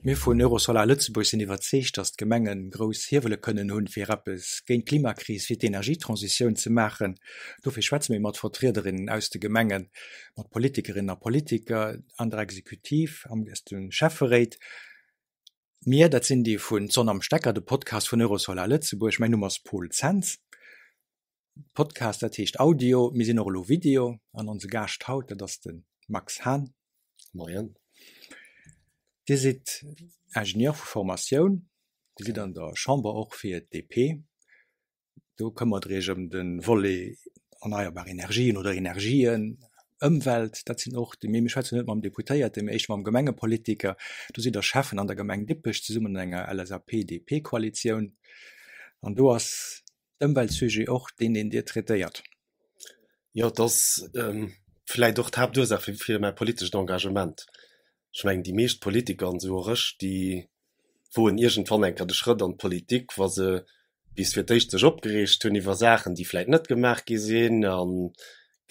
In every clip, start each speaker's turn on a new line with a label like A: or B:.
A: Mir vun Eurosolar Lëtzebuerg sinn iwwerzeegt, datt d'Gemenge grouss Hiewele kënnen hunn, fir eppes géint d'Klimakris, fir d'Energietransitioun ze maachen. Dofir schwätze mir mat Vertriederinnen aus de Gemengen, mat Politikerinnen a Politiker an der Exekutiv, aus de Schäfferéit. Mir, dat sinn déi vun D'Sonn am Stecker, de Podcast vun Eurosolar Lëtzebuerg. Mäin Numm ass Paul Zens. Podcast, dat heescht Audio, mir sinn och elo Video an onse Gaascht haut, dat ass de Max Hahn.
B: Moien.
A: Dir sidd Ingenieur vu Formatioun, Dir sidd an der Chamber och fir d'DP. Do këmmert Der Iech ëm de Volet erneierbar Energien oder Energien, Ëmwelt, dat sinn och déi, mee mir schwätzen net mam Deputéierten, mee éischter mam Gemengepolitiker. Do sidd Der Schäffen an der Gemeng Dippech zesummen an enger LSAP-DP-Koalitioun an do ass Ëmweltsujet och deen, deen Dir traitéiert.
B: Jo, et ass vläicht och d'Haaptursaach fir mäi politescht Engagement. Ech mengen, déi meescht Politiker, an esou och ech, déi woen iergendwann eng Kéier de Schrëtt an d'Politik, wa se bis fir d'éischt sech opgereegt hunn iwwer Saachen, déi vläicht net gemaach gi sinn, a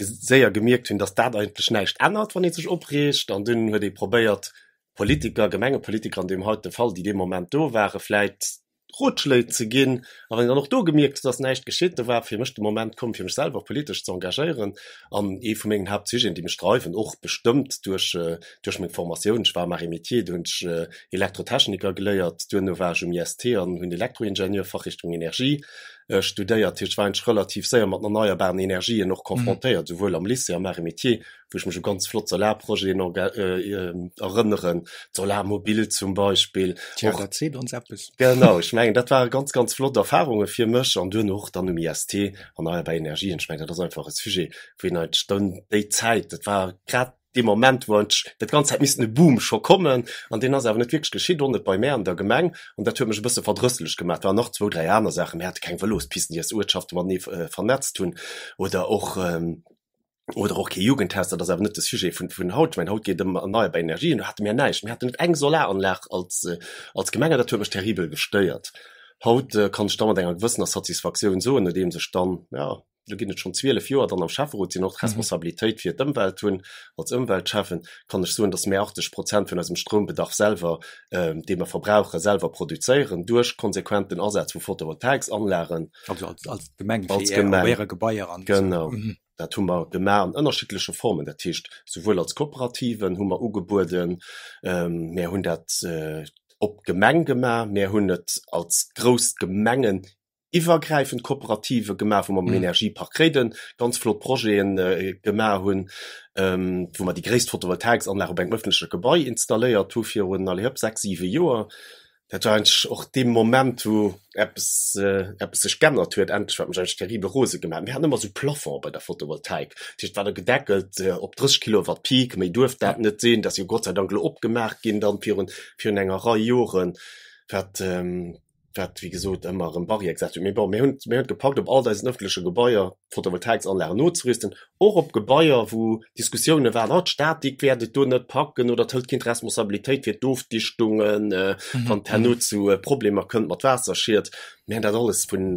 B: séier gemierkt hunn, datt dat eigentlech näischt ännert, wann ee sech opreegt. An dunn huet ee probéiert, Politiker, Gemengepolitiker an deem heite Fall, déi dee Moment do waren, vläicht Rotschléi ze ginn. A wann een dann och do gemierkt huet, dass näischt geschitt, do war fir mech de Moment komm, fir mech selwer politesch ze engagéieren. An ee vu mengen Haaptsujeten, déi mech dreiwen, och bestëmmt duerch, duerch meng Formatioun, ech war am Arts et Métiers, do hunn ech Elektrotechniker geléiert, duerno war ech um IST an hunn Elektroingenieur, Fachrichtung Energie, studéiert. Dat heescht, ech war eigentlech relativ séier mat den erneierbaren Energien och confrontéiert, souwuel am Lycée, am Arts et Métiers, wou ech mech u ganz flott Solarprojeten erënneren, d'Solarmobil zum Beispill.
A: Tja, dat seet ons eppes.
B: Genau, ech mengen, dat ware ganz, ganz flott Erfarunge fir mech an duerno och dann um IST, erneierbar Energien. Ech mengen, dat ass einfach e Sujet, wou een eigentlech dann déi Zäit, dat war grad dee Moment, wou eigentlech dat Ganzt hätt missen e Boom scho kommen an deen ass awer net wierklech geschitt, och net bei mär an der Gemeng an dat huet mech e bësse verdrësslech gemaach. Et waren nach zwou, dräi aner Saachen, mir hate keng Vëlospisten, déi eis Uertschafte matenee vernetzt hunn oder och, oder och kee Jugendhaus, dat ass awer net de Sujet vun, vun haut. Ech mengen, haut geet et ëm erneierbar Energien, do hate mir näischt. Mir haten net eng Solaranlag als, als Gemeng an dat huet mech terribel gestéiert. Haut kann ech da mat enger gewëssener Satisfaktioun soen, nodeems ech dann, jo, elo ginn et schonn 12 Joer, dann am Schäfferot sinn, och d'Responsabilitéit fir d'Ëmwelt hunn als Ëmweltschäffen, kann ech soen, datt mir 80 Prozent vun eisem Stroumbedarf selwer, dee mer verbrauchen, selwer produzéieren duerch konsequenten Asaz vu Photovoltaiksanlagen.
A: Also als, als Gemeng, fir Är, op Äre Gebaier an
B: esou. Genau. Dat hu mer gemaach an ënnerschiddleche Formen, dat heescht souwuel als Kooperativen hu mer ugebueden, mär hunn dat op Gemeng gemaach, mär hunn et als grouss gemengeniwwergräifend Kooperative gemaach, wou mer mam Energiepark Réiden ganz flott Projete gemaach hunn, wou mer déi gréisst Photovoltaiksanlag op engem ëffentleche Gebai installéiert hu virun, allez hëpp, sechs, siwe Joer. Dat war eigentlech och dee Moment, wou eppes, eppes sech g'ännert huet, endlech, wat mech eigentlech terribel rose gemaach huet. Mir haten ëmmer esou Plafond bei der Photovoltaik, dat heescht, et war da gedeckelt op 30 Kilowatt Peak, méi duerft dat net sinn. Dat ass jo Gott sei Dank elo opgemaach ginn dann virun, virun enger Rei Joren, wat, wat wéi gesot ëmmer erëm Barrière gesat huet. Mee bon, mir hunn, mir hunn et gepackt, op all eisen ëffentleche Gebaier Photovoltaiksanlagen nozerüsten, och op Gebaier, wou Diskussioune waren, oh d'Statik wäert et do net packen oder et hëlt keen d'Responsabilitéit fir d'Ofdichtungen, wann et herno zu Problemer kënnt mat Waasserschied. Mir hunn dat alles vun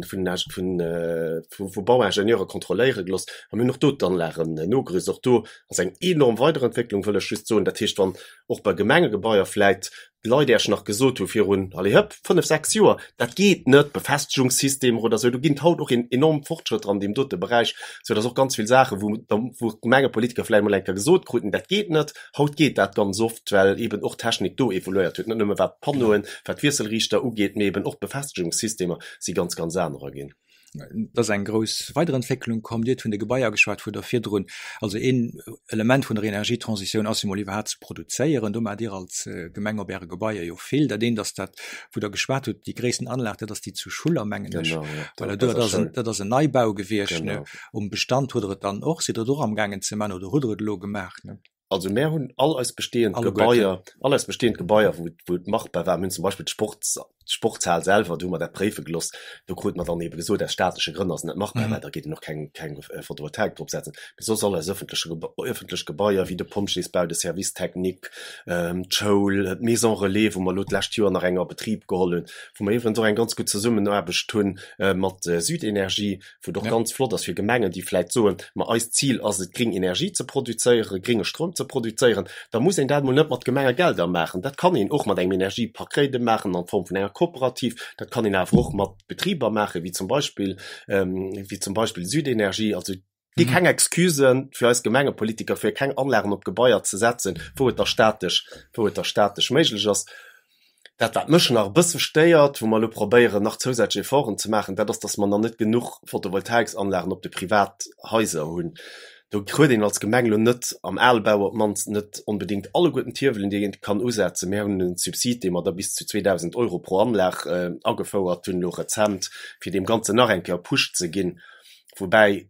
B: vu Bauingenieure kontrolléiere gelooss a mir hunn och do d'Anlagen nogerüst. Och do ass eng enorm Weiderentwécklung, wëll ech just soen. Dat heescht, wann och bei Gemengegebaier vläit d'Leit Äech nach gesot hu virun, allez hëpp, fënnef, sechs Joer, dat geet net, Befestegungssystemer oder esou, do ginn et haut och en enorm Fortschrëtter an deem dote Beräich, soudass och ganz vill Saachen, wou da wou d'Gemengepolitiker vläicht emol eng Kéier gesot kruten, dat geet net, haut geet dat ganz oft, well eeben och d'Technik do evoluéiert huet, net nëmme wat d'Panneauen, wat d'Wiesselriichter ugeet, mee eeben och d'Befestegungssystemer si ganz, ganz anerer ginn.
A: Et ass eng grouss Weiderentwécklung komm. Dir hutt vun de Gebaier geschwat, wou Der virdrun, also een Element vun der Energietransitioun ass jo mol iwwerhaapt ze produzéieren. Do maacht Dir als Gemeng op Äre Gebaier jo vill. Dat eent ass dat, wou Der geschwat hutt, déi gréissten Anlag, dat ass déi zu Schuller, mengen ech.
B: Genau, jo.
A: Voilà, do, dat ass en, dat ass en Neibau gewiescht, ne? Um Bestand hutt Der et dann och, sidd Der et och amgaangen ze maachen oder hutt Der et elo gemaach, ne?
B: Also mär hunn all eis bestehend Gebaier, all eis bestehend Gebaier, wou wou et machbar war, mir hunn zum Beispill d'Sports, d'Sportshal selwer, do hu mer dat préife gelooss, do krute mer dann eebe gesot, aus staatleche Grënn ass et net machbar, well da geet een och keng keng Photovoltaik drop setzen. Mee soss all eis ëffentleche ëffentlech Gebaier wéi de Pompjeesbau, de Service technique, d'Schoul, d'Maison relais, wou mer elo d'lescht Joer nach eng a Betrib geholl hunn, wou mer iwwregens och eng ganz gutt Zesummenaarbecht hu mat Südenergie, wou et och ganz flott ass fir Gemengen, déi vläicht soen, ma eist Zil ass et, gring Energie ze produzéieren, gringe Stroum ze. ze produzéieren, da muss een dat emol net mat Gemengegelder maachen. Dat kann een och mat engem Energiepakréit maachen an Form vun enger Kooperativ. Dat kann een awer och mat Betriber maachen, wéi zum Beispill, wéi zum Beispill Südenergie. Also gi keng Excusen fir eis Gemengepolitiker, fir keng Anlagen op Gebaier ze setzen, wou et da statesch, wou et da statesch méiglech ass. Dat, wat mech nach e bësse stéiert, wou mer elo probéieren, nach zousätzlech Efforten ze maachen, dat ass, dass mer nach net genuch Photovoltaiksanlagen op de Privathaiser hunn. Do huet een als Gemeng elo net, am Albau op d'mannst net onbedéngt alleguerten d'Hiewelen, déi een kann usetzen. Mir hunn e Subsid, dee mer da bis zu 2.000 Euro pro Anlag agefouert hunn elo rezent, fir deem Ganzen nach eng Kéier e Push ze ginn. Woubäi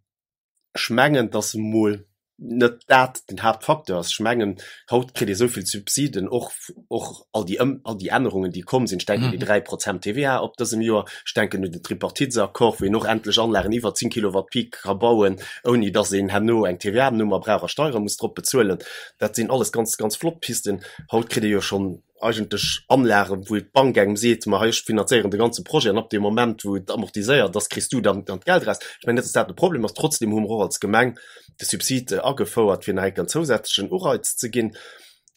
B: ech mengen, dass emol net dat den Haaptfacteur ass. Ech mengen, haut kritt ee esou vill Subsiden, och, och all déi Ëm, all déi Ännerungen, déi komm sinn, ech denken un déi 3 Prozent TVA op dësem Joer, ech denken un den Tripartitesaccord, wou een och endlech Anlagen iwwer 10 Kilowatt Peak ka bauen, ouni dass een herno eng TVA-Nummer brauch a Steiere muss drop bezuelen. Dat sinn alles ganz, ganz flott Pisten. Haut kritt ee jo schonn eigentlech Anlagen, wou d'Bank engem seet, ma hei, ech finanzéieren de ganze Projet an ab deem Moment, wou et amortiséiert ass, kriss du dann dann d'Geld eraus. Ech mengen net, dass dat de Problem ass. Trotzdem hu mer och als Gemeng de Subsid agefouert, fir nach eng Kéier en zousätzlechen Ureiz ze ginn.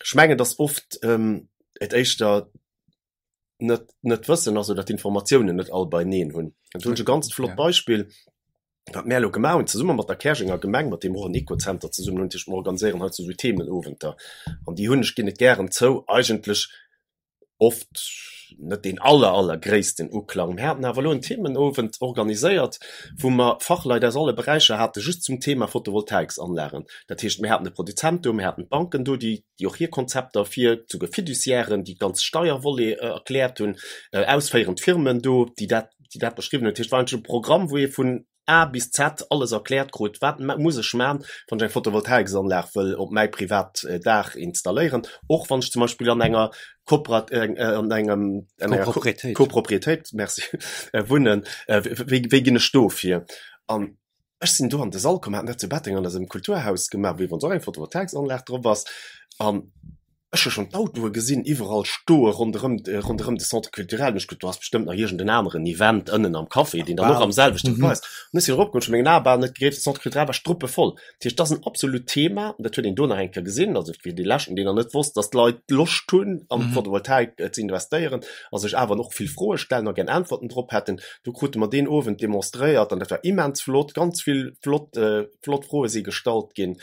B: Ech mengen, dass oft et éischter net net wëssen ass oder d'Informatiounen net all beineen hunn. An do hunn ech e ganzt flott Beispill. Wat mär elo gemaach hunn, zesumme mat der Käerjenger Gemeng, mat deem mer och en Oekozenter zesummen hunn, dat heescht mer organiséieren hei esou Themenowenter an déi hunn, ech ginn et gären zou, eigentlech oft net deen aller allergréissten Uklang. Mir haten awer elo en Themenowend organiséiert, wou mer Fachleit aus alle Beräicher hate just zum Thema Photovoltaiksanlagen. Dat heescht, mir haten de Produzent do, mir haten d'Banken do, déi déi och hir Konzepter fir, souguer Fiduciairen, déi d'ganz Steiervolet erkläert hunn, ausféierend Firmen do, déi dat déi dat beschriwwen huet. Dat heescht, war eigentlech e Programm, wou ee vun A bis Z alles erkläert krut, wat muss ech man, wann ech eng Photovoltaiksanlag wëll op mäi privat Daach installéieren, och wann ech zum Beispill an enger Koopera-, an engem, an enger
A: Kopropriétéit.
B: Kopropriétéit, merci, wunnen, wéi, wéi ginn ech do vir? An ech sinn do an de Sall komm, mir haten dat zu Betteng an eisem Kulturhaus gemaach, wou iwwerens och eng Photovoltaiksanlag drop ass, an Ech hu schonn d'Autoe gesinn iwwerall stoe ronderëm ronderëm de Centre culturel. An ech gesot, do ass bestëmmt nach iergend en aneren Event ënnen am Café, deen dann och am selwechte Gebai ass. An ech sinn eropkomm, ech hu mengen Ae bal net gegleeft, de Centre culturel war struppevoll. Dat heescht, dat ass en absolut Thema an dat huet een do nach eng Kéier gesinn. Also fir dee Leschten, deen nach net wosst, dass d'Leit Loscht hunn an d'Photovoltaik ze investéieren a sech awer och vill Froe stellen a gär Äntwerten drop hätten. Do krute mer deen Owend demonstréiert an dat war immens flott. Ganz vill flott flott Froe si gestallt ginn.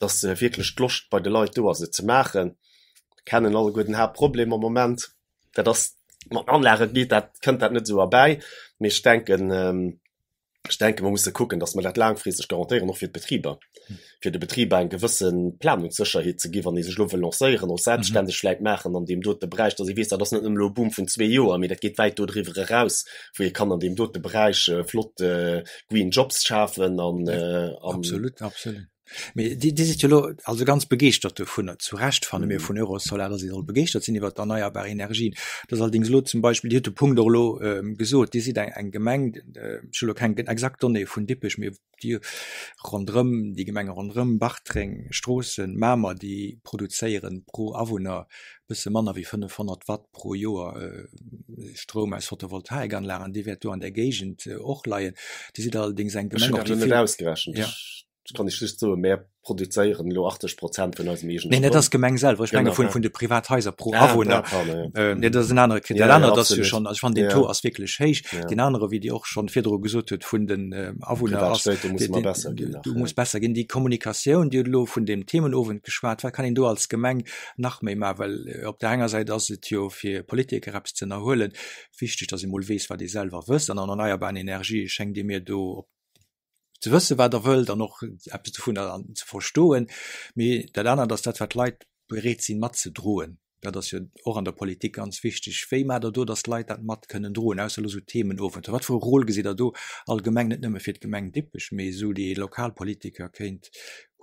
B: dass wierklech d'Loscht bei de Leit do ass et ze maachen. Kennen alleguer den Haaptproblem am Moment, dat ass mat Anlage geet dat, kënnt dat net esou erbäi. Mee ech denken, ech denken, mer musse kucken, dass mer dat laangfristeg garantéieren, och fir d'Betriber, fir de Betriber eng gewësse Planungssécherheet ze ginn, wann ee sech elo wëll lancéieren, och selbstständeg vläicht maachen an deem dote Beräich, dass ee weess, dat ass net nëmmen elo e Boom vun zwee Joer, mee dat geet wäit dodriwwer eraus, wou ee kann an deem dote Beräich flott green Jobs schafen an.
A: Absolut, absolut. Mee Dir, Dir sidd jo elo also ganz begeeschtert dovunner, zu Recht fanne mir vun Eurosolar, datt ee soll begeeschtert sinn iwwer d'erneierbar Energien. Dat ass allerdéngs elo zum Beispill, Dir hutt de Punkt och elo gesot, Dir sidd eng, eng Gemeng, ech hu elo keng exakt Donnée vun Dippech, mee déi ronderëm, déi Gemenge ronderëm, Bartreng, Stroossen, Mamer, déi produzéieren pro Awunner e bësse manner wéi 500 Watt pro Joer Stroum aus Photovoltaikanlagen. Dir wäert do an där Géigend och leien. Dir sidd allerdéngs eng
B: Gemeng, och déi vill. Ech hunn dat elo net ausgerechent. Ech kann Iech just soen, mär produzéieren elo 80 Prozent vun eisem eegene
A: Stroum. Neen, dat ass d'Gemeng selwer. Ech menge vun, vun de Privathaiser pro Awunner. Nee, dat ass en anere Krittär. Dat anert ass jo schonn, also ech fannen, deen Taux ass wierklech héich. Deen anere, wéi Dir och schonn virdru gesot hutt, vun den Awunner ass,
B: do musse mer besser ginn
A: nach. Do muss besser ginn. Déi Kommunikatioun, Dir hutt elo vun deem Themenowend geschwat, wat kann een do als Gemeng nach méi maachen? Well op där enger Säit ass et jo fir Politiker eppes ze ënnerhuelen wichteg, datt ee mol weess, wat ee selwer wësst. An an erneierbaren Energië schéngt Dir mir do op ze wëssen, wat Der wëllt an och eppes dovunner ze verstoen. Mee dat anert ass dat, wat d'Leit bereet sinn matzedroen. Dat ass jo och an der Politik ganz wichteg. Wéi maacht Der do, datt d'Leit dat mat kënnen droen, ausser elo esou Themenowenter? Wat fir e Rôle gesitt Der do allgemeng, net nëmme fir d'Gemeng Dippech, mee esou déi Lokalpolitiker kéint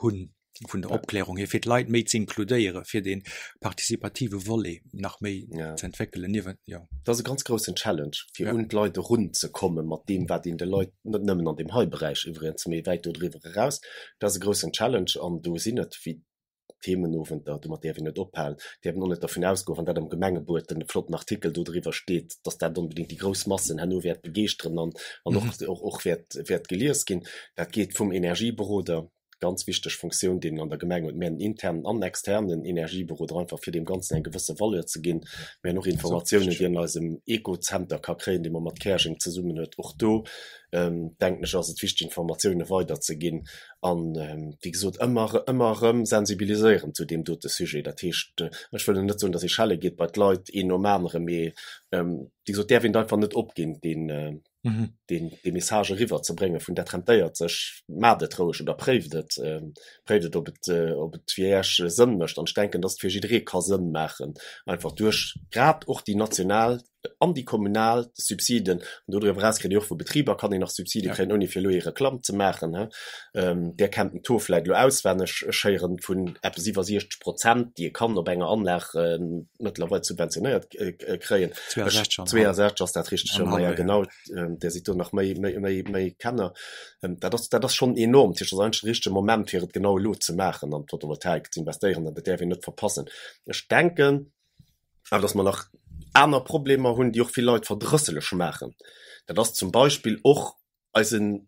A: hunn? vun der Opklärung hier, fir d'Leit méi ze inkludéieren, fir dee participative Volet nach méi
B: ja.
A: ze entwéckelen. Niewent, ja.
B: Dat ass e ganz groussen Challenge, fir ja. un d'Leit erunzekomme mat deem, wat een de Leit, net nëmmen an deem hei Beräich iwwregens, mee wäit dodriwwer eraus. Dat ass e groussen Challenge an do sinn et wéi Themenowenter, domat däerf een net ophalen, däerf een och net dervun ausgoen, wann dat am Gemengebuet en flotten Artikel dodriwwer steet, dass dat onbedéngt déi grouss Massen herno wäert begeeschteren an, an och, och, och wäert, wäert gelies ginn. Dat geet vum Energieberoder. Ganz wichteg Funktioun, déi en an der Gemeng huet. Mir hunn en internen an externen Energieberoder, einfach fir deem Ganzen eng gewësse Valeur ze ginn. Mir hunn och Informatiounen, déi een an eisem Oekozenter ka kréien, dee mer mat Käerjeng zesummen huet. Och do, denken ech, ass et wichteg, Informatioune weiderzeginn an, wéi gesot, ëmmer, ëmmer erëm sensibiliséieren zu deem dote Sujet. Dat heescht, ech wëll elo net soen, datt ee schelle geet bei d'Leit, een nom aneren, mee, wéi gesot, däerf een et einfach net opginn, deen, mhm. den, de Message eriwwer ze bréngen vun dat rentéiert sech, maacht et roueg oder préift et, äh, préift et, ob et, äh, ob et fir Iech Sënn mécht. An ech denken, dass et fir jidderee ka Sënn maachen, einfach duerch grad och déi national an déi kommunal Subsiden. An dodriwwer eraus kritt Dir och vu Betriber kann een nach Subside ja. kréien, ouni fir elo ee Reklamm ze maachen. He. Ähm, där kennt den Taux vläit elo auswenneg. Ech héieren vun eppes iwwer 60 Prozent, déi ee kann op enger Anlag äh, mëttlerweil subventionéiert kréien. 62 ass dat richteg, jo, maja genau, Där sidd do nach méi, méi, méi, méi Kenner. Dat ass, dat ass schonn enorm. Dat heescht, dat ass eigentlech de richtege Moment, fir et genau elo ze maachen an d'Photovoltaik ze investéieren an dat däerf een net verpassen. Ech denken awer, datt mer nach aner Problemer hunn, déi och vill Leit verdrësseleg maachen. Dat ass zum Beispill och eisen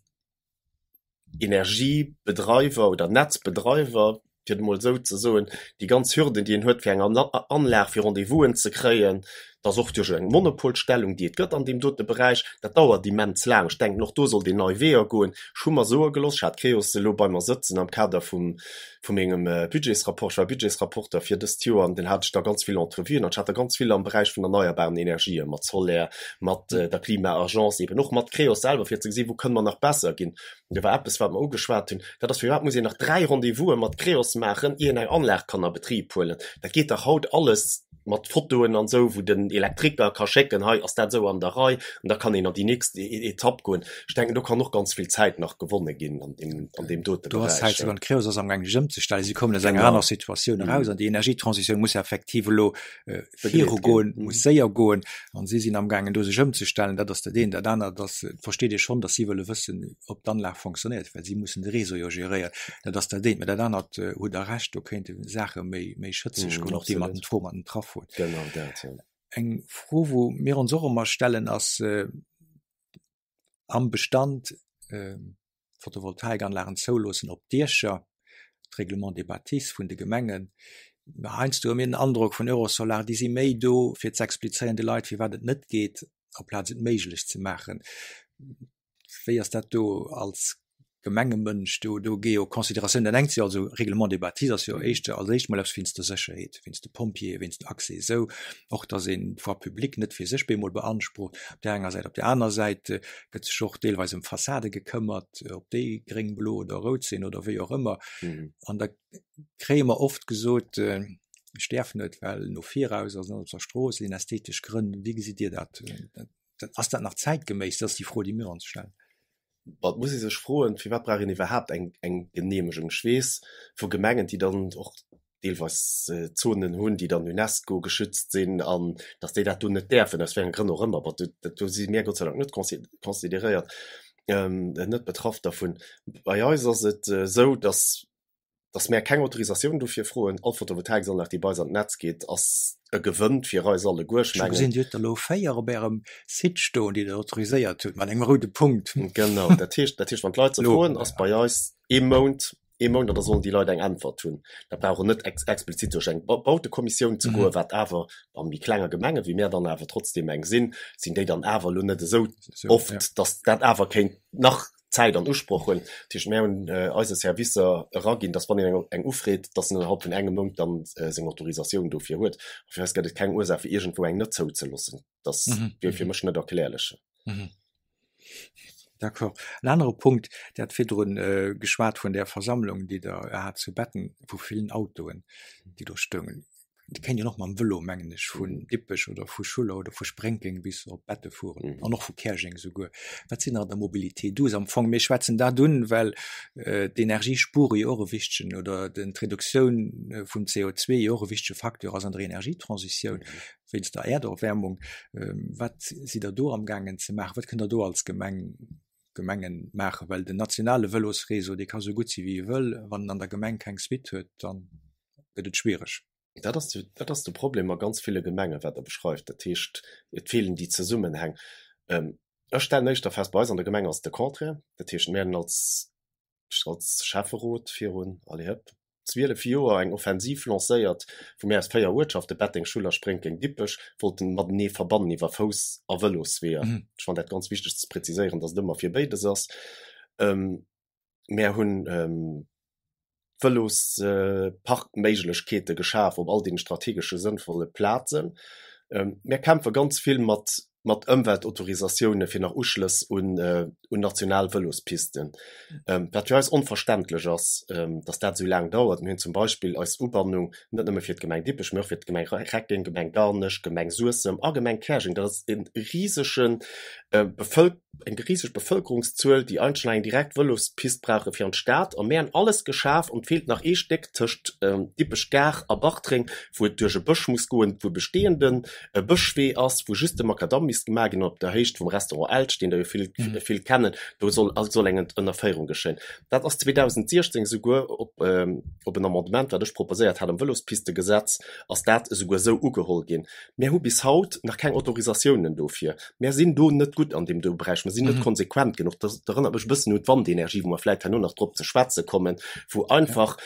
B: Energiebedreiwer oder Netzbedreiwer, fir et emol esou ze soen, déi ganz Hürden, déi een huet, fir eng Anlag, fir Rendez-vousen ze kréien, dass och duerch eng Monopolstellung, déi et gëtt an deem dote Beräich, dat dauert immens laang. Ech denken, och do sollt een nei Weeër goen. Ech hu mer soe gelooss, ech hat d'Creos elo bei mer sëtzen am Kader vum, vu mengem Budgetsrapport, ech war Budgetsrapporter fir dëst Joer an dunn hat ech da ganz vill Entrevuen an ech hat der ganz vill am Beräich vun erneierbaren Energien, mat Soler, mat der Klima-Agence, eben och mat Creos selwer, fir ze gesinn, wou kënne mer nach besser ginn. An do war eppes, wat mer ugeschwat hunn, dat ass, firwat muss een nach 3 Rendez-vouse mat Creos maachen, ier een eng Anlag kann a Betrib huelen? Dat geet dach haut alles mat Fotoen an esou, wou den Elektriker ka schécken, hei ass dat esou an der Rei, an da kann een an déi nächst Etapp goen. Ech denken, do kann och ganz vill Zäit nach gewonne ginn an deem, an deem dote
A: Do ass Zäit, an d'Creos ass amgaang sech ëmzestellen. Si kommen aus enger aner Situatioun eraus an déi Energietransitioun muss effektiv elo virugoen, muss séier goen an si sinn amgaangen do sech ëmzestellen. Dat ass dat eent. Dat anert ass, et versteet ee schonn, datt si wëlle wëssen, ob d'Anlag fonctionnéiert, well si mussen de Réseau jo geréieren. Dat ass dat eent. Mä dat anert, hutt Der Recht, do kéinte Saache méi, méi schëtzeg goen, och déi mat den, d'Fro mat den Traffoen.
B: Genau dat, jo.
A: Eng Fro, wou mir ons och ëmmer stellen, ass, am Bestand Photovoltaikanlagen zouloossen op Diecher, d'Règlement des bâtisses vun de Gemengen. Heiansdo hu mir den Androck vun Eurosolar, déi si méi do fir ze explizéieren de Leit firwat et net geet, aplaz et méiglech ze maachen. Wéi ass dat do als Gemengemënsch? Do do gi jo Consideratiounen, dat engt si also Règlement des bâtisses ass jo éischter als éischt mol eppes wéinst der Sécherheet, wéinst de Pompjeeë, wéinst dem Accès esou, och datt een d'Voie publique net fir sech bemol beansprucht op där enger Säit. Op där aner Säit gëtt sech och deelweis ëm Fassade gekëmmert, ob déi gréng, blo oder rout sinn oder wéi och ëmmer. An da kréie mer oft gesot, ech däerf net, well no viraus ass net op der Strooss, sinn ästhetesch Grënn. Wéi gesitt Dir dat? Ass dat nach zäitgeméiss? Dat ass déi Fro, déi mir ons stellen.
B: Bon, et muss ee sech froen, firwat brauch een iwwerhaapt eng, eng Geneemegung? Ech weess vu Gemengen, déi dann och deelweis Zonen hunn, déi dann UNESCO geschützt sinn, an datt déi dat do net däerfen, aus wéi enge Grënn och ëmmer. Bon, do, do si mir Gott sei Dank net consideréiert, net betraff dervun. Bei eis ass et esou, datt dass mär keng Autorisatioun dofir froen. All Photovoltaiksanlag, déi bei eis an d'Netz geet, ass e Gewënn fir eis alleguer.
A: Ech mengen. Ech hu gesinn, Dir hutt der elo 4 op Ärem Site stoen, déi Der autoriséiert hutt, mat engem roude Punkt.
B: Genau. Dat heescht, dat heescht, wann d'Leit se froen, ass bei eis ee Mount, ee Mount an da sollen déi Leit eng Äntwert hunn. Dat brauch och net explizit duerch eng Bautekommissioun ze goen, wat awer a méi klenge Gemenge wéi mär dann awer trotzdem eng sinn, sinn déi dann awer elo net esou oft, dass dat awer kéint nach Zäit an Usproch huelen. Dat heescht, mär hunn eise Servicer eraginn, dass wann een eng eng ufreet, dass en innerhalb vun engem Mount dann seng Autorisatioun dofir huet. A fir eis gëtt et keng Ursaach fir iergendwou eng net zouzeloossen. Dat wier fir mech net erklärlech.
A: D'accord. En anere Punkt, Dir hat virdrun geschwat vun där Versammlung, déi Der hat zu Betten, vu villen Autoen, déi do stoungen. Et kéint een och mam Vëlo, mengen ech, vun Dippech oder vu Schuller oder vu Sprénkeng bis op Bette fueren an och vu Käerjeng esouguer. Wat sinn an der Mobilité douce am Fong? Mir schwätzen dat un, well d'Energiespure jo och e wichtegen oder den d'Reduktioun vum CO2 jo och e wichtege Facteur ass an der Energietransitioun wéinst der Äerderwärmung. Wat sidd Der do amgaangen ze maachen? Wat kënnt Der do als Gemeng, Gemengen maachen? Well den nationale Vëlosréseau, dee ka sou gutt si wéi e wëll, wann en an der Gemeng keng Suite huet, dann gëtt et schwiereg.
B: Dat ass, dat ass de Problem a ganz ville Gemengen, wat Der beschreift. Dat heescht, et feelen déi Zesummenhäng. Ech stellen éischter fest, bei eis an der Gemeng ass et de Contraire. Dat heescht, mir hunn als. Als Schäfferot virun, allez hëpp, 12 Joer eng Offensiv lancéiert, wou mir eis 4 Uertschaften, Betteng, Schuller, Sprénkeng, Dippech, wollten matenee verbannen iwwer Fouss a Vëlosweeër. Ech fannen dat ganz wichteg ze präziséieren, dass et ëmmer fir béides ass. Mär hunn Vëlosparkméiglechkeete geschaf op all deene strategesche sënnvolle Plazen. Mär kämpfe ganz vill mat mat Ëmweltautorisatioune fir nach Uschlëss un un national Vëlospisten, wat fir eis onverständlech ass, datt dat esou laang dauert. Mir hunn zum Beispill eis Ubannung net nëmme fir d'Gemeng Dippech, mee och fir d'Gemeng Reckeng, Gemeng Garnech, Gemeng Suessem a Gemeng Käerjeng. Dat ass e risege Bevëlk eng riseg Bevëlkerungszuel, déi eigentlech nach eng direkt Vëlospist brauche fir an d'Stad. A mir hunn alles geschaf an et feelt nach ee Stéck tëscht Dippech Gare a Bartreng, wou et duerch e Bësch muss goen, wou e bestehenden e Bëschwee ass, wou just de Makadamm misst gemaach ginn, op der Héicht vum Restaurant Elch, deen der jo vill, vill kennen, do soll, soll eng Ënnerféierung geschéien. Dat ass 2016 esouguer op, op en Amendement, wat ech proposéiert hat am Vëlospistegesetz, ass dat esouguer esou ugeholl ginn. Mir hu bis haut nach keng Autorisatiounen dofir. Mir sinn do net gutt an deem do Beräich. Mir sinn net konsequent genuch. Dat erënnert mech e bëssen un d'Wandenergie, wou mer vläicht herno nach drop ze schwätze kommen, wou einfach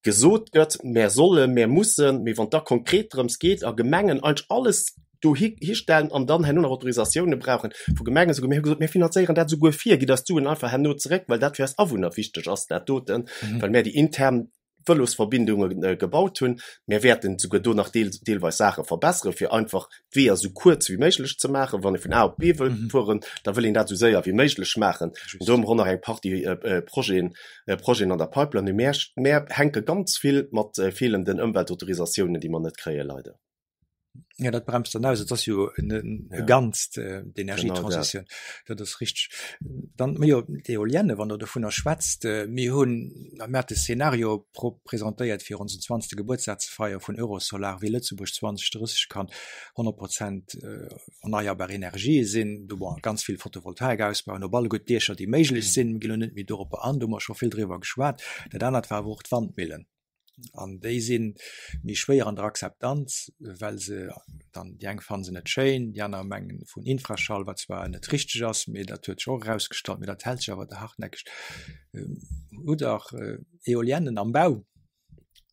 B: gesot gëtt, mär sollen, mär mussen, mee wann et da konkret drëms geet a Gemengen eigentlech alles dohi histellen an dann herno nach Autorisatioune brauchen vu Gemengen, esouguer mir hu gesot, mir finanzéieren dat esouguer vir, gitt eis d'Suen einfach herno zeréck, well dat fir eis Awunner wichteg ass, dat doten, well mär déi intern Vëlosverbindunge gebaut hunn. Mär wäerten esouguer do nach deelweis Saache verbesseren, fir einfach d'Weeër esou kuerz wéi méiglech ze maachen. Wann ee vun A op B wëll fueren, da wëll een dat esou séier wéi méiglech maachen. Do hu mer och nach eng Partie Projeten, Projeten an der Pipeline. Mee mär, mär hänke ganz vill mat feelenden Ëmweltautorisatiounen, déi mer net kréien, leider.
A: Ja, dat bremst dann aus. Et ass jo en, e ja. Ganzt, äh, d'Energietransitioun. Genau dat. ass richteg. Dann, ma jo, d'Eolienne, wann Der dovunner schwätzt, äh, mir hunn, mir hat de Szenario pro presentéiert fir onsen 20. Gebuertsdag ze feiere vun Eurosolar, wéi Lëtzebuerg 2030 kann 100 Prozent äh, erneierbar Energië sinn, do bon, ganz vill Photovoltaik ausbauen op alleguer d'Diecher, déi méiglech sinn. Mir ginn elo net méi doropper an, do hu mer scho vill driwwer geschwat. Dat anert war awer och d'Wandmillen. An déi si méi schwéier an der Akzeptanz, well se dann, déi eng fanne se net schéin, déi aner mengen vun Infraschall, wat zwar net richteg ass, mee dat huet sech och erausgestallt, mee dat hält sech awer hartnäckeg. Hutt Der Eoliennen am Bau?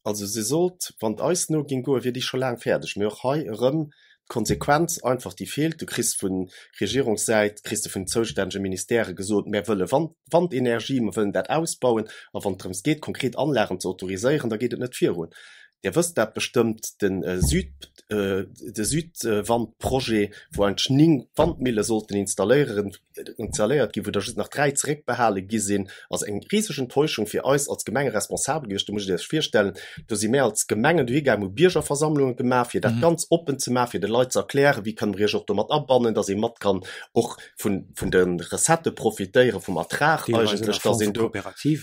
B: Also se sollt, wann et eis no ging goen, wier déi scho laang fäerdeg. Mee och hei erëm d'Konsequenz einfach déi feelt. Du kriss vu Regierungssäit, kriss de vun den zoustännege Ministèrë gesot, mär wëlle Wand, Wandenergie, mer wëllen dat ausbauen. A wann et drëms geet, konkret Anlagen ze autoriséieren, da geet et net virun. Dir wësst dat bestëmmt, de Süd, de Südwandprojet, wou eigentlech 9 Wandmille sollten installéieren, installéiert ginn, wou der just nach 3 zeréckbehale gi sinn, ass eng riseg Enttäuschung fir eis als Gemengeresponsabel gewiescht. Do musst Dir Iech virstellen, do si mär als Gemengen dohi gaangen, hu Biergerversammlunge gemaach, fir dat ganz oppen ze maachen, fir de Leit ze erklären, wéi kënne mer Iech och do mat abannen, dass ee mat kann och vun, vun de Recettë profitéieren, vum Ertrag eigentlech, dass een do,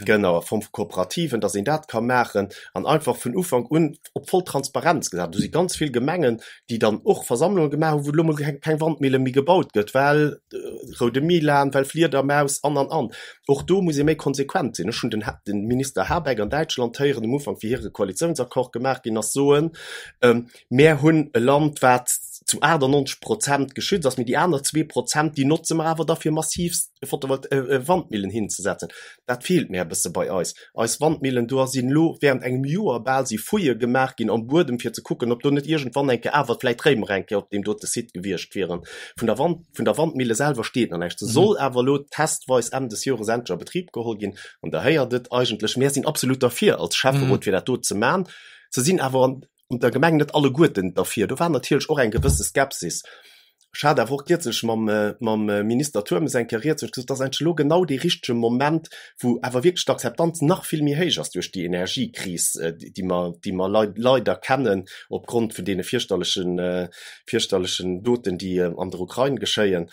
B: genau, a Form vu Kooperativen, dass een dat ka maachen an einfach vun Ufank un op voll Transparenz gesat. Do si ganz vill Gemengen, déi dann och Versammlunge gemaach hunn, wou elo mol keng Wandmille méi gebaut gëtt, well roude Milan, well Fliedermaus an an an. Och do muss ee méi konsequent sinn. Ech hunn den den Minister Habeck an Däitschland héieren um Ufank, wéi hire Koalitiounsaccord gemaach ginn ass, soen, Mär hunn e Land, wat zu 98 Prozent geschützt ass, mee déi aner 2 Prozent, déi notze mer awer da fir massiv Photovol Wandmillen hinzesetzen. Dat feelt mär e bësse bei eis. Eis Wandmillen, do sinn elo während engem Joer bal si Fouillë gemaach ginn am Buedem fir ze kucken, ob do net iergendwann eng Kéier awer vläit Réimer eng Kéier op deem dote Site gewiescht wieren. Vun der Wand, vun der Wandmille selwer steet nach näischt. Se soll awer elo testweis Enn des Jores endlech a Betrib geholl ginn. An der héiert et eigentlech, mär sinn absolut derfir als Schäfferot fir dat do ze man. Se sinn awer an der Gemeng net alleguerten derfir. Do war natierlech och eng gewësse Skepsis. Ech hat awer och kierzlech mam, mam Minister Turmes eng Kéier rieds, wou ech gesot hunn, et ass eigentlech elo genau dee richtege Moment, wou awer wierklech d'Akzeptanz nach vill méi héich ass duerch déi Energiekris, déi mer, déi mer leider kennen opgrond vun deene fierchterlechen, fierchterlechen Doten, déi an der Ukrain geschéien.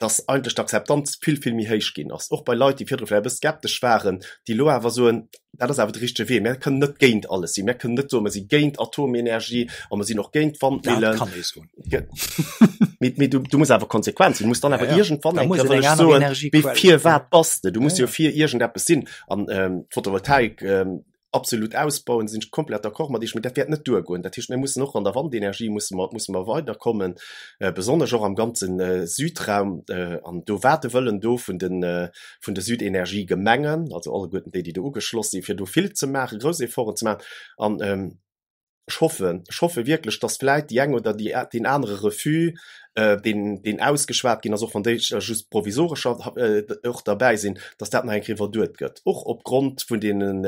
B: dass eigentlech d'Akzeptanz vill, vill méi héich ginn ass, och bei Leit, déi virdru vläicht e bësse skeptesch waren, déi elo awer soen, dat ass awer de richtege Wee, mär kënnen net géint alles sinn, mär kënnen net soen, mer si géint Atomenergie a mer sinn och géint Wandmillen.
A: Dat kann ee soen.
B: Mee, mee du, du muss awer konsequent sinn, du muss dann awer iergendwann eng Kéier wëll ech soen, mee firwat bass de? Du muss jo fir iergendeppes sinn. An d'Photovoltaik. Absolut ausbauen, sinn ech komplett d'accord mat Iech, mee dat wäert net duergoen. Dat heescht, mir mussen och an der Wandenergie musse mer, musse mer weiderkommen, besonnesch och am ganze Südraum. An do war de Wëllen do vun de, vun de Südenergiegemengen, also alleguerten déi, déi do ugeschloss sinn, fir do vill ze maachen, grouss Efforten ze maachen. An ech hoffen, ech hoffe wierklech, dass vläit déi eng oder déi, deen anere Refus, deen, deen ausgeschwat ginn ass, och wann déi just provisorescher och derbäi sinn, dass dat nach eng Kéier iwwerduet gëtt, och opgrond vun deenen,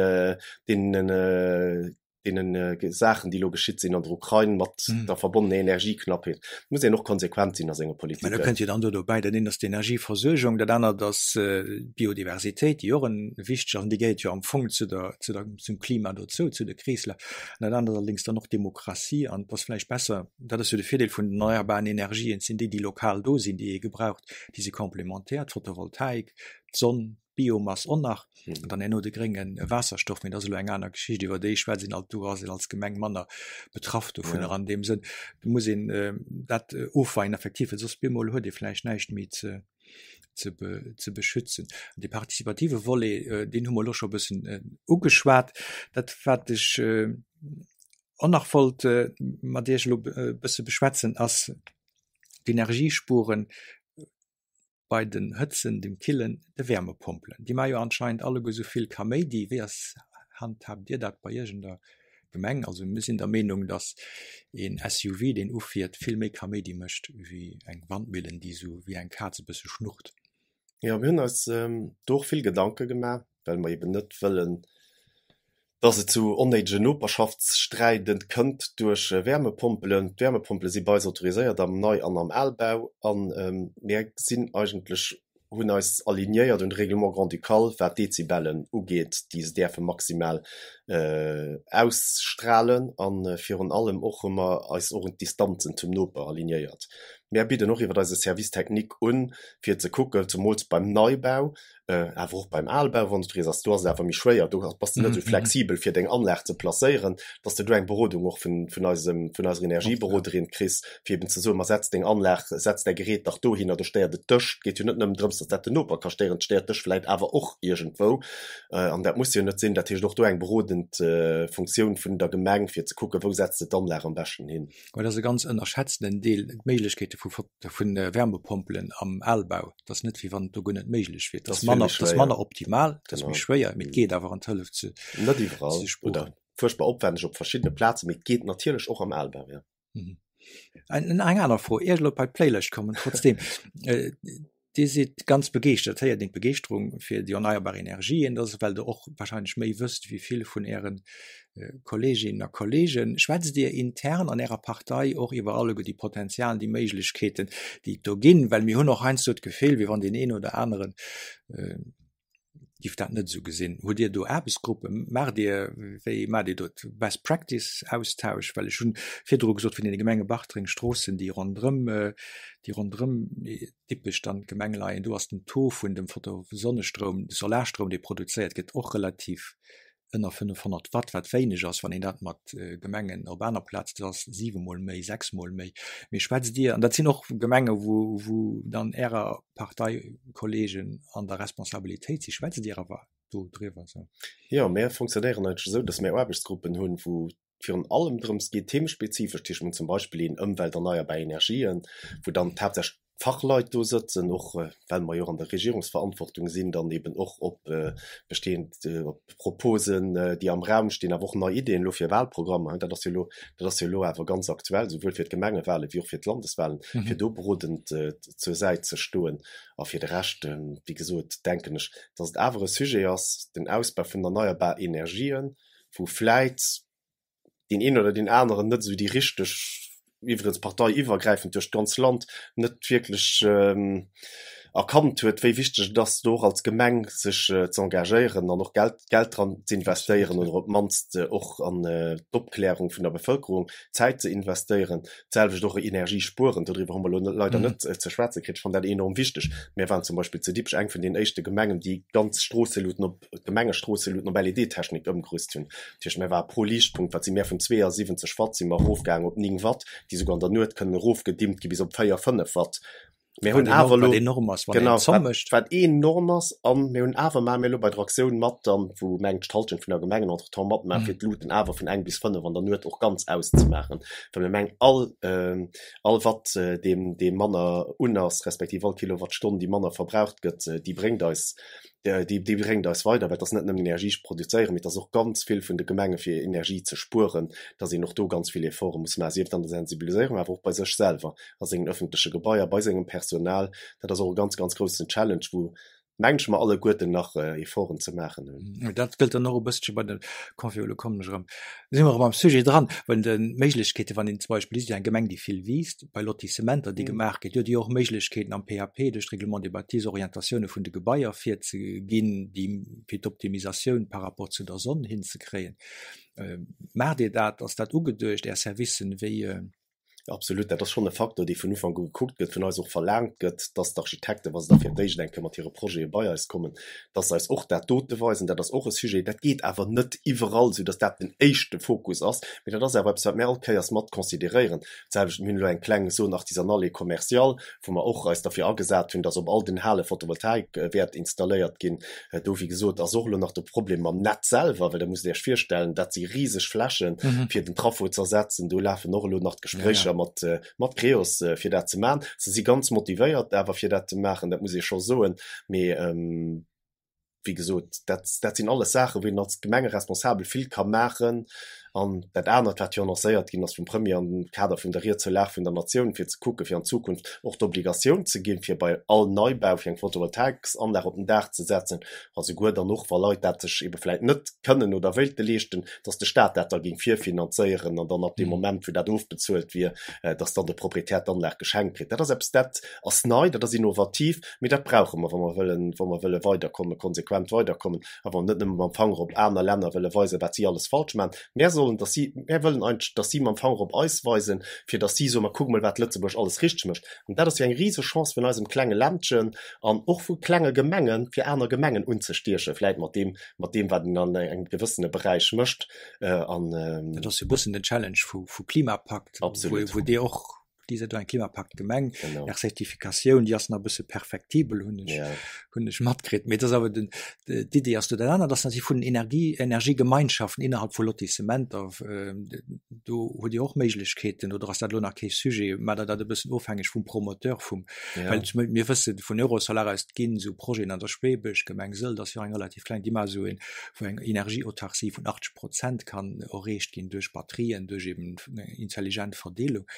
B: deenen, deenen Saachen, déi elo geschitt sinn an der Ukrain mat der verbonnener Energieknappheet. Et muss een och konsequent sinn a senge
A: Mä da kënnt
B: Politiken.
A: jo dann do dobäi, dat eent ass d'Energieversuergung, dat anert ass d'Biodiversitéit, déi och en wichteg ass, an déi gehéiert jo am Fong zu der, zu der, zum Klima dozou, zu de Kreeslaf. An dat anert allerdéngs dann och d'Demokratie, an et ass vläicht besser, dat ass jo de Virdeel vun den erneierbaren Energien, et sinn déi, déi lokal do sinn, déi ee gebraucht, déi si complémentaire, d'Photovoltaik, d'Sonn, d'Biomass och nach, an dann herno de grénge Waasserstoff, mee dat ass elo eng aner Geschicht, iwwer déi schwätzt een alt, do ass een als Gemeng manner betraff dovunner. An deem Sënn muss een dat ofweien effektiv, well soss bemol huet ee vläicht näischt méi ze ze be, ze beschützen. An dee partizipative Volet, deen hu mer elo scho e bëssen ugeschwat. Dat wat ech och nach wollt mat Iech elo e bësse beschwätzen, ass d'Energiespuren bei den Hëtzen, dem Killen, de Wärmepompelen. Déi maache jo anscheinend alleguer esou vill Kaméidi. Wéi ass, handhaabt Dir dat bei Iech an der Gemeng? Also mir sinn der Meenung, datt een SUV, deen ufiert, vill méi Kaméidi mécht wéi eng Wandmillen, déi esou wéi eng Kaz e bësse schnurrt.
B: Jo, mir hunn eis do och vill Gedanke gemaach, well mer eben net wëllen, dass et zu onnéidegen Noperschaftssträiden kënnt duerch Wärmepompelen. D'Wärmepompele si bei eis autoriséiert am Nei an am Albau a mir sinn eigentlech, hunn eis alignéiert un de Règlement grand-ducal, wat d'Dezibellen ugeet, déi se däerfe maximal ausstralen. A virun allem och hu mer eis och un d'Distanzen zum Noper alignéiert. Mär bidden och iwwer eise Service technique un, fir ze kucken, zemools beim Neibau, awer och beim Albau, wann et riets ass, do ass et awer méi schwéier, do bass de net esou flexibel fir deng Anlag ze placéieren, dass de do eng Berodung och vun, vun eisem, vun eiser Energieberoderin kriss, fir eben ze soen, ma setz deng Anlag, setz däi Gerät dach dohinner, do stéiert et dech. Et geet jo net nëmmen drëms, dass dat den Noper ka stéieren, et stéiert dech vläit awer och iergendwou an dat muss jo net sinn. Dat heescht och do eng berodend Funktioun vun der Gemeng, fir ze kucken, wou setz de d'Anlag am beschten hin.
A: Well dat ass e ganz ënnerschätztenen Deel, d'Méiglechkeete vu vu Wärmepompelen am Albau. Dat ass net, wéi wann et do guer net méiglech wier. Dat ass manner, dat ass manner optimal, dat ass méi schwéier, mee et geet awer an d'Hëllef ze
B: Net iwwerall ze spueren. Oder fuerchtbar opwänneg op verschiddene Plazen, mee et geet natierlech och am Albau, jo.
A: Eng aner Fro, ier ech elo bei d'Playlëscht kommen, trotzdem. Dir sidd ganz begeeschtert, héiert een d'Begeeschterung fir déi erneierbar Energien, dat ass well Der och wahrscheinlech méi wësst wéi vill vun Äre Kolleeginnen a Kolleegen. Schwätzt Dir intern an Ärer Partei och iwwer alleguer déi Potenzialen, déi Méiglechkeeten, déi et do ginn? Well mir hunn och heiansdo d'Gefill, wéi wann deen een oder aneren giff dat net esou gesinn. Hutt Dir do Aarbechtsgruppen? Maacht Dir, wéi maacht Dir do Best Practice Austausch? Well ech hunn virdru gesot vun deene Gemenge Bartreng, Stroossen, déi ronderëm, déi ronderëm Dippech dann d'Gemeng leien, do ass den Taux vun dem Photo Sonnestroum, de Solarstroum, dee produzéiert gëtt, och relativ ënner 500 Watt, wat wéineg ass, wann een dat mat Gemengen op aner Plazen, dat ass siwemol méi, sechsmol méi. Mee schwätzt Dir, an dat sinn och Gemenge wou, wou dann Ärer Parteikollegen an der Responsabilitéit sinn, schwätzt Dir awer do driwwer?
B: Jo, mir funktionéieren eigentlech esou, datt mir Aarbechtsgruppen hunn, wou virun allem drëms geet, themespezifesch, dat heescht mir hunn zum Beispill een Ëmwelt, erneierbar Energien, wou dann haaptsächlech Fachleit do sëtzen, och well mer jo och an der Regierungsverantwortung sinn, dann eben och op bestehend, op Proposen, déi am Raum stinn, awer och nei Ideeën elo fir Wahlprogrammer, dat ass jo elo, dat ass jo elo awer ganz aktuell, souwuel fir d'Gemengewahlen wéi och fir d'Landeswahlen, fir do berodend zur Säit ze stoen. A fir de Rescht, wéi gesot, denken ech, dass et awer e Sujet ass, den Ausbau vun erneierbar Energien, wou vläit deen een oder deen aneren net esou déi richteg, iwwregens parteiiwwergräifend duerch d'ganz Land, net wierklech erkannt huet, wéi wichteg et ass, do och als Gemeng sech ze engagéieren an och Geld, Geld dran ze investéieren oder op d'mannst och an d'Opklärung vun der Bevëlkerung Zäit ze investéieren. D'selwecht och Energie spueren, dodriwwer hu mer elo leider net ze schwätze kritt. Ech fannen dat enorm wichteg. Mir waren zum Beispill zu Dippech eng vun den éischte Gemengen, déi ganz Stroosseluten op, d'Gemengestroosselluten op LED-Technik ëmgerüst hunn. Dat heescht, mir ware pro Liichtpunkt, wat si mär vun 72 Watt si mer erofgaangen op 9 Watt, déi souguer an der Nuet kënnen erofgedimmt gi bis op 4, 5 Watt. Mir hunn awer elo, genau, wat enorm ass, an mir hunn awer, maache mir elo bei der Aktioun mat dann, wou mengt ech d'Hallschent vun der Gemengen entretemps matmaachen, fir d'Luuten awer vun eng bis 5 an der Nuet och ganz auszemaachen, well mir mengen all, all Watt deem, dee manner un ass, respektiv all Kilowattstonn déi manner verbraucht gëtt, déi bréngt eis, déi, déi bréngt eis weider, well et ass net nëmmen Energie produzéieren, mee et ass och ganz vill vun de Gemenge fir Energie ze spueren, dass een och do ganz vill Efforte muss maachen, sief et an der Sensibiliséierung, awer och bei sech selwer. a sengen öffentleche Gebaier, bei sengem Personal. Dat ass och e ganz, ganz groussen Challenge, wou, mengen ech, mer alleguerten nach Efforten ze maachen
A: hunn. Dat gëllt dann och e bësselche bei de Confio, elo kommen ech erëm, si mer erëm am Sujet dran, bei de Méiglechkeeten, wann een zum Beispill liest, eng Gemeng, déi vill wiisst, bei Lotissementer, déi gemaach ginn, déi huet jo och Méiglechkeeten am PAP duerch d'Règlement des bâtis Orientatioune vun de Gebaier virzeginn, déi fir d'Optimisatioun par rapport zu der Sonn hinzekréien. Maacht Dir dat? Ass dat ugeduecht, Är Servicen? Wéi?
B: Absolut, dat ass schonn e Facteur, dee vun Ufank u gekuckt gëtt, vun eis och verlaangt gëtt, dass d'Architekten, wa se da fir d'éischt eng Kéier mat hire Projete bei eis kommen, dass se eis och dat dote weisen. Dat ass och e Sujet. Dat geet awer net iwwerall esou, dass dat den éischte Fokus ass, mee dat ass awer eppes, wat mir all Kéiers mat consideréieren. D'selwecht, mir hunn elo eng kleng Zone artisanale et commerciale, wou mer och eis derfir agesat hunn, dass op all den Hale Photovoltaik wäert installéiert ginn. Do, wéi gesot, ass och elo nach de Problem mam Netz selwer, well Der musst Iech virstellen, dat si riseg Flächen, fir den Traffo ze ersetzen. Do lafen och elo nach d'Gespréicher mat, mat Creos, fir dat ze maachen. Se si ganz motivéiert awer, fir dat ze maachen, dat muss ee scho soen. Mee wéi gesot, dat, dat sinn alles Saachen, wou een als Gemengeresponsabel vill ka maachen. An dat anert, wat jo annoncéiert ginn ass vum Premier am Kader vun der Ried zur Lag vun der Natioun, fir ze kucken, fir an Zukunft och d'Obligatioun ze ginn, fir bei all Neibau fir eng Photovoltaiksanlag op den Daach ze setzen, a souguer dann och, wa Leit dat sech ebe vläicht net kënnen oder wéilte leeschten, dass de Stat dat da géing virfinanzéieren an dann ab deem Moment, wou dat ofbezuelt wier, dass dann de Proprietär d'Anlag geschenkt kritt. Dat ass eppes, dat ass nei, dat ass innovativ, mee dat brauche mer, wa mer wëllen, wa mer wëlle weiderkommen, konsequent weiderkommen a wa mer net nëmme mam Fanger op aner Länner wëlle weisen, wat si alles falsch maachen. Mär sollen, dass si, mär wëllen eigentlech, dass si mam Fanger op eis weisen, fir dass si soen, ma kuck mol, wat Lëtzebuerg alles richteg mécht. An dat ass jo eng rise Chance vun eisem klenge Ländchen an och vu klenge Gemengen, fir aner Gemengen unzestiechen, vläit mat deem, mat deem, wat een an engem gewëssene Beräich mécht.
A: An. Dat ass jo e bëssen den Challenge vu Klimapakt, wou Dir och Déi sinn do eng Klimapakt-Gemeng. Genau. Är Zertifikatioun, déi ass nach e bësse perfektibel, hunn ech, ja. hunn ech matkritt. Mee dat ass awer den, d'Idee ass do. Dat anert ass natierlech vun den Energie, Energiegemeinschaften innerhalb vu Lotissementer. Do hutt Dir och Méiglechkeeten, oder ass dat elo nach kee Sujet? Maacht Der dat e bëssen ofhängeg vum Promoteur, vum, ja. well zum, mir wësse vun Eurosolar aus, et ginn esou Projeten an der Schwäbesch Gemeng Sëlt ass jo eng relativ kleng, déi maache esou een, wou eng Energieautarcie vun 80 Prozent kann erreecht ginn duerch Batterien, duerch eben intelligent Verdeelung.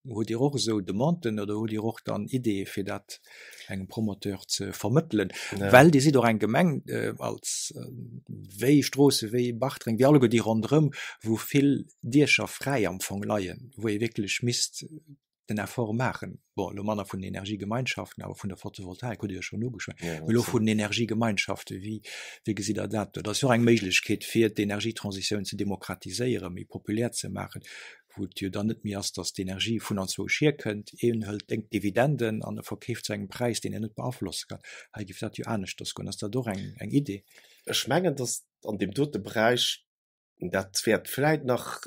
A: Hutt Dir och esou Demanden oder hutt Dir och dann Ideeë fir dat engem Promoteur ze vermëttelen? Ja. Well Dir sidd och eng Gemeng äh, als äh, wéi Stroosse, wéi Bartreng, wéi alleguer déi ronderëm, wou vill Diecher fräi am Fong leien, wou ee wierklech misst den Effort maachen, bon, elo manner vun den Energiegemeinschaften, awer vun der Photovoltaik hutt Dir jo schonn ugeschwat, ja, mee elo vun den Energiegemeinschaften, wéi, wéi gesitt Der dat do? Dat ass jo och eng Méiglechkeet, fir d'Energietransitioun ze demokratiséieren, méi populär ze maachen, wou et jo dann net méi ass, datt d'Energie vun anzwousch hierkënnt, een hëlt dénk Dividenden an e verkeeft zu engem Präis, deen en net beaflosse kann. Hei géif dat jo aneschters goen. Ass dat och eng, eng Idee?
B: Ech mengen, datt an deem dote Beräich dat wäert vläit nach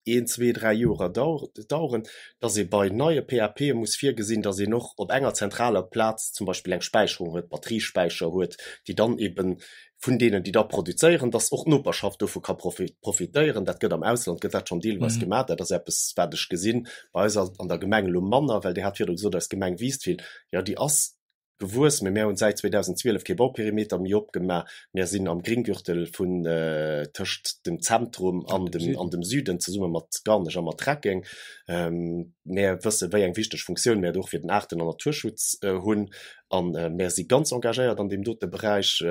B: een, zwee, dräi Jorer daueren, dass ee bei neie PAPe muss virgesinn, dass een och op enger zentraler Plaz zum Beispill eng Späicherung huet, Batteriespäicher huet, déi dann ebe vun deenen, déi da produzéieren, dass och d'Noperschaft dovu ka profitéieren. Dat gëtt am Ausland gëtt dat schonn deelweis gemaach. Dat ass eppes, wat ech gesinn, bei eis an der Gemeng elo manner, well Dir hat virdru gesot, eis Gemeng wiisst vill. Jo, déi ass gewuess, mee mär hunn säit 2012 kee Bauperimeter méi opgemaach. Mär sinn am Gringgürtel vun tëscht dem Zentrum an dem an dem Süden zesumme mat Garnech a mat Reckeng. Mär wësse wéi eng wichteg Funktioun mär do och fir den Aarten an Naturschutz hunn an mär si ganz engagéiert an deem dote Beräich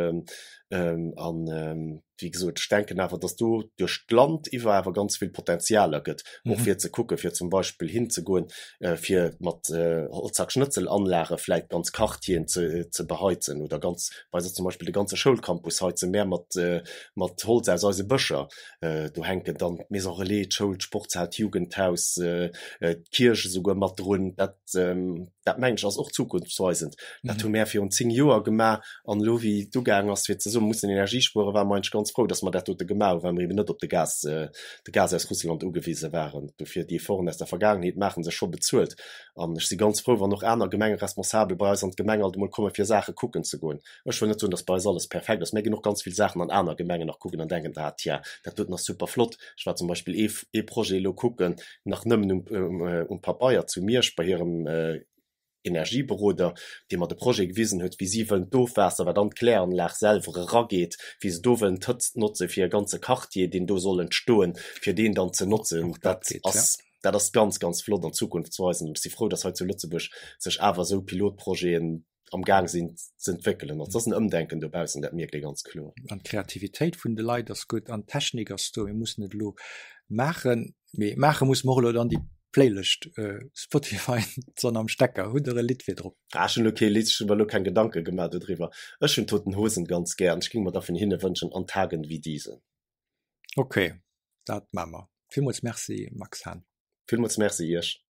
B: an Wéi gesot, ech denken awer, datt do duerch d'Land iwwer awer ganz vill Potenzialer gëtt, och fir ze kucken, fir zum Beispill hinzegoen, fir mat Holzhackschnëtzelanlage vläicht ganz Quartieren ze ze beheizen oder ganz, bei eis ass zum Beispill de ganze Schoulcampus heize mär mat mat Holz aus eise Bëscher. Do hänken dann d'Maison Relais, d'Schoul, d'Sportshal, d'Jugendhaus, d'Kierch esouguer mat drun. Dat, dat mengen ech ass och zukunftsweisend. Dat hu mär virun 10 Joer gemaach an elo wéi et ugaang ass fir ze soen, mir mussen Energie spueren, ware mer eigentlech ganz frou, datt mer dat dote gemaach hunn, well mer eben net op de Gas, de Gas aus Russland ugewise waren. Dofir, déi Efforten aus der Vergaangenheet maache sech scho bezuelt an ech si ganz frou, wann och aner Gemengeresponsabel bei eis an d'Gemeng alt emol komme fir Saache kucken ze goen. Ech wëll net soen, datt bei eis alles perfekt ass. Mär ginn och ganz vill Saachen an aner Gemengen nach kucken an denken, ah tiens, dat doten ass super flott. Ech war zum Beispill ee, ee Projet elo kucken, nach nëmmen um, um Pabeier zu Miersch bei hirem Energieberoder, dee mer de Projet gewisen huet, wéi si wëllen d'Ofwaasser, wat an d'Kläranlag selwer erageet, wéi se do wëllen d'Hëtzt notze fir e ganze Quartier, deen do soll entstoen, fir deen dann ze notzen. Dat ass, dat ass ganz, ganz flott an zukunftsweisend. Ech si frou, datt hei zu Lëtzebuerg sech awer esou Pilotprojeten am Gaang sinn ze entwéckelen. Also, et ass en Ëmdenken dobaussen, dat mierkt ee ganz kloer.
A: An d'Kreativitéit vun de Leit ass gutt an d'Technik ass do. Mir mussen et elo maachen. Mee maache musse mer och elo dann déi Playlëscht, Spotify, d'Sonn am Stecker. Hutt Der e Lidd fir drop?
B: Ah, ech hunn elo kee Lidd, ech hunn mer elo keng Gedanke gemaach dodriwwer. Ech hunn Toten Hosen ganz gär an ech géing mer da vun hinne wënschen An Tagen wie diesen.
A: Ok, dat maache mer. Villmools Merci, Max Hahn.
B: Villmools Merci Iech.